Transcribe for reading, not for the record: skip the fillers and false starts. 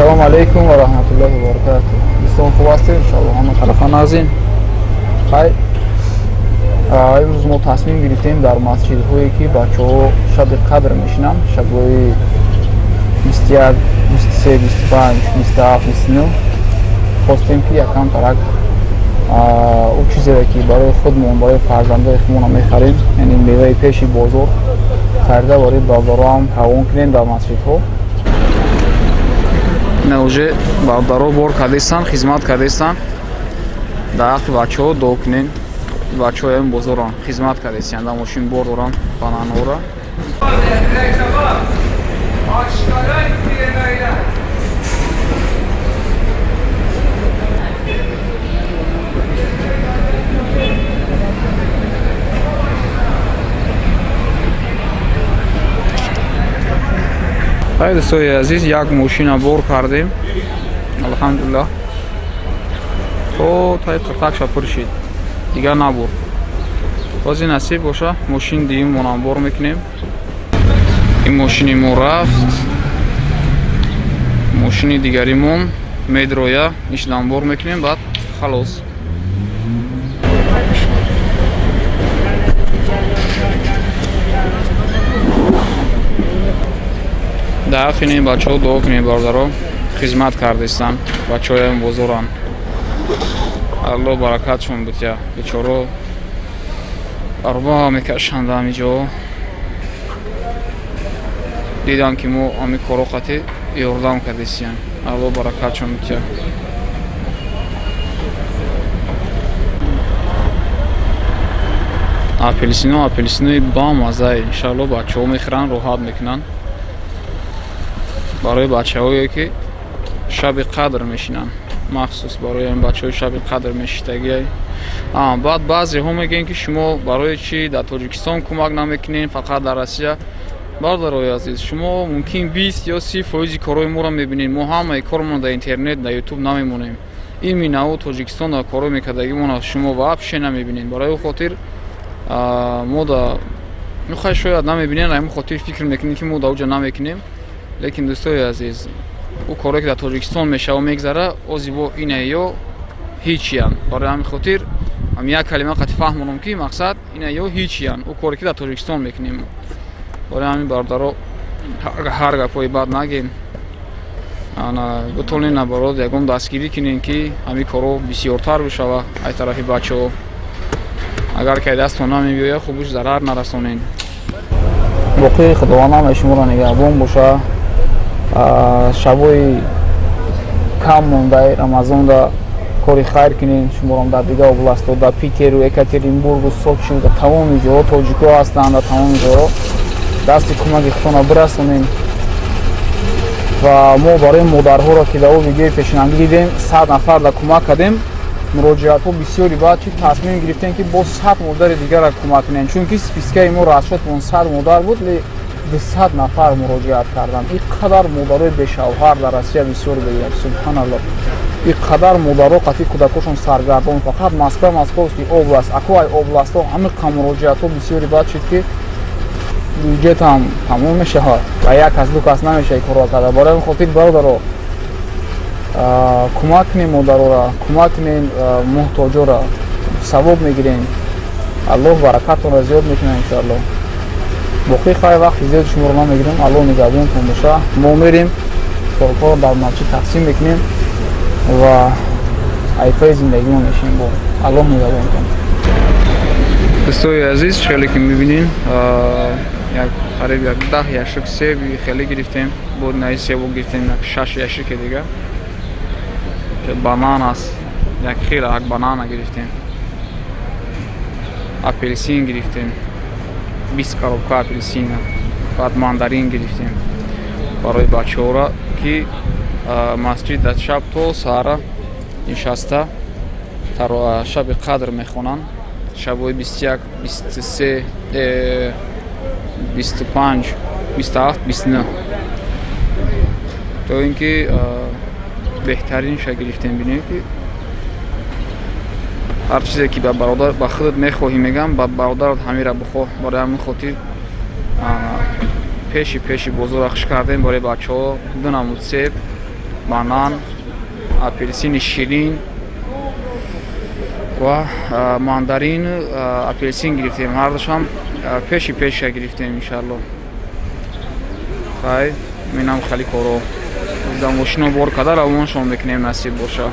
Ассалому алайкум ва раҳматуллоҳи ва баракатуҳ. Дӯстон, хуб ҳастед? Иншоаллоҳ, ҳама тарафа нағзин. Хай, имрӯз мо тасмим гирифтем дар масҷидҳое, ки бачаҳо шаби қадр мешинанд, шабҳои 21, 23, 25, 27, 29, хостем, ки якам тарак ӯ чизере, ки барои худмон, барои фарзандои худмона мехарем, яъне меваи пеши бозор харида, барои бародароам равон кунем дар масҷидҳо. Ина уже бародаро бор кардестанд, хизмат кардестанд. Дар ҳаққи бачаҳо дуо кунем. Бачаҳои бозоран, хизмат кардестанд, дар мошин бор доранд бананҳоро. Хай, дӯстои азиз, як мошина бор кардем, алҳамдулиллаҳ, то таи қиртакша пур шид, дигар набур. Бози насиб боша, мошини дуюмонам бор мекунем. Ин мошини мо рафт, мошини дигаримон медроя, ишдам бор мекунем, баъд халос. Дар ҳаққи ин бачаҳо дуо кунед, бародаро, хизмат кардистанд, бачаҳоям бозоранд. Аллоҳ баракатшон бутя. Бечоро арба мекашанд ҳами ҷо. Дидам, ки мо ҳами коро қатӣ ёрдам кардистиян. Аллоҳ баракатшон бутя. Апелсино, апелсинои бамаззае. Иншаалло, бачаҳо мехӯранд, роҳат мекунанд. Барои бачаҳое, ки шаби қадр мешинанд, махсус барои ин бачаҳои шаби қадр мешиштагиай. Баъд баъзеҳо мегӯянд, ки шумо барои чӣ дар Тоҷикистон кӯмак намекунед, фақат дар Россия. Бародарои азиз, шумо мумкин 20 ё 30 фоизи корҳои моро мебинед. Мо ҳамаи кормон дар интернет, дар Ютуб намемонем. Именно ӯ Тоҷикистон дар корҳо мекардагимона шумо вообще намебинед. Барои ӯ хотир мо да хай шояд намебинед, ҳамин хотир фикр мекунед, ки мо дар оҷа намекунем. Лекин, дӯстои азиз, ӯ корҳое, ки дар Тоҷикистон мешава, мегзара, ози бо ина ё ҳичиян. Барои ҳамин хотир ҳам як калима қати фаҳмонам, ки мақсад ина ё ҳичиян, ӯ коре, ки дар Тоҷикистон мекунем. Барои ҳамин, бародаро, ҳар гапҳои бад нагем. Ана битонем, наоборот, ягон дастгирӣ кунем, ки ҳамин корҳо бисёртар бишава ай тарафи бачаҳо. Агар ки дастон намебиёяд, хубуш зарар нарасонед. Боқии Худованд ҳамаи шуморо нигаҳбон боша. Шабҳои кам мондаи Рамазонда кори хайр кунем. Шуморам дар дигар областҳо, дар Питеру, Екатеринбургу, Сочи, дар тамоми ҷоҳо тоҷикҳо ҳастанд, дар тамоми ҷоҳо дасти кӯмаки худтонро бирасонем. Ва мо барои модарҳоро, ки дар о видеои пешинангӣ дидем, 100 нафар да кӯмак кардем. Муроҷиатҳо бисёри. Баъд чи тасмим гирифтем, ки боз 100 модари дигарро кӯмак кунем, чунки спискаи мо расчётмон 100 модар буд, 200 нафар муроҷиат карданд. Ин қадар модарои бешавҳар дар Россия бисёр беяд, субҳаналло. Ин қадар модаро қатъи кӯдакошон саргардон, фақат Москва, Московский область, ако ай областҳо ҳамин қа муроҷиатҳо бисёри. Баъд шид, ки бюҷетам тамом мешавад ва як кас, ду кас намешавад корро карда. Барои ҳамин хотир, бародаро, кӯмак кунем модарора, кӯмак кунем муҳтоҷора, савоб мегирем, Аллоҳ баракатонро зиёд мекунад, иншоаллоҳ. Боқӣ хай, вақти зиёди шуморо намегирем. Аллоҳ нигаҳбонтон боша. Мо мерем, коркорро дар масҷид тақсим мекунем ва айфаи зиндагимон мешем. Бо Аллоҳ нигаҳбонтон. Дӯстои азиз, хеле ки мебинин, як қариб як 10 ящик себи хеле гирифтем. Бо наи себо гирифтем, як шаш ящики дига. Банан аст, як хела як банана гирифтем, апелсин гирифтем, 20 коробка апелсина, баъд мандарин гирифтем барои бачаҳора, ки масҷид дар шаб то саҳара нишаста шаби қадр мехонанд, шабҳои 21, 23, 25, 27, 29. То ин ки беҳтаринша гирифтем. Бинем, ки ҳар чизе, ки ба бародар, ба худат мехоҳӣ, мегам, ба бародарат ҳамира бихоҳ. Барои ҳамин хотир пеши бозорро хуш кардем барои бачаҳо ду намуд себ. Банан, апелсини ширин ва мандарин, апелсин гирифтем. Ҳардушам пеши пеша гирифтем, иншалло. Хай, минам хали коро. Да, мошино бор када равоншон мекунем, насиб боша.